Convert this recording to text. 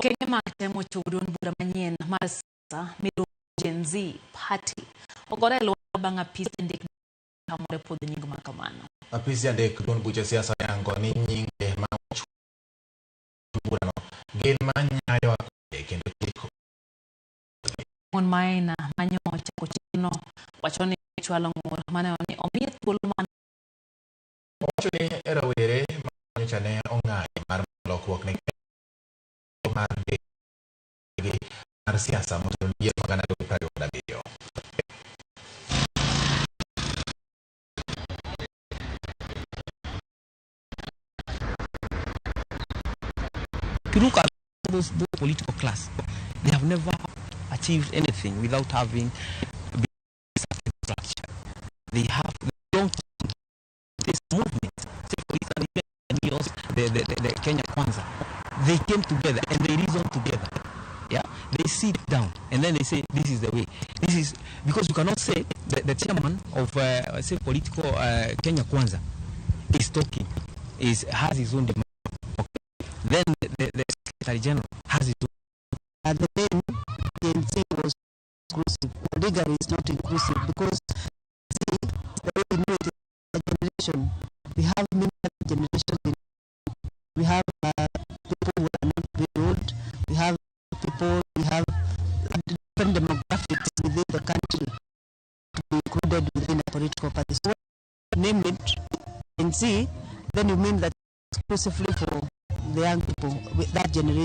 Okenge mag temo chiwo duond bura manyien mar siasa miluongo Gen Z Party ogore e lwanda bang' apis jandik tamore puodho nying ma kamano. Apis jandik duond buche siasa oyango ni nyinge ma ochiw burano gin ma nyayo akwede kendo chik. Wuon Maina manyo chako chenrono wacho ni chwalo ng'ur maneno ni omiye thuolo ma Owacho ni rawere ma nyocha ne ong'anyo mar lokruok ne mar gi mar siasa motelo ne yiero mag 2027. If you look at those political class, they have never achieved anything without having structure. They belong to this movement. Say for instance, even the Kenya Kwanza, they came together and they reasoned together. Yeah, they sit down and then they say this is the way. This is because you cannot say the chairman of say political Kenya Kwanza is talking, is has his own demand. Okay. Then the Secretary General has his own. The name Gen Z was inclusive. Legally, it's not inclusive because, see, the way we know it is a generation. We have many other generations. We have people who are not very old. We have people, we have different demographics within the country to be included within a political party. So when you name it Gen Z, then you mean that exclusively for the young people with that generation.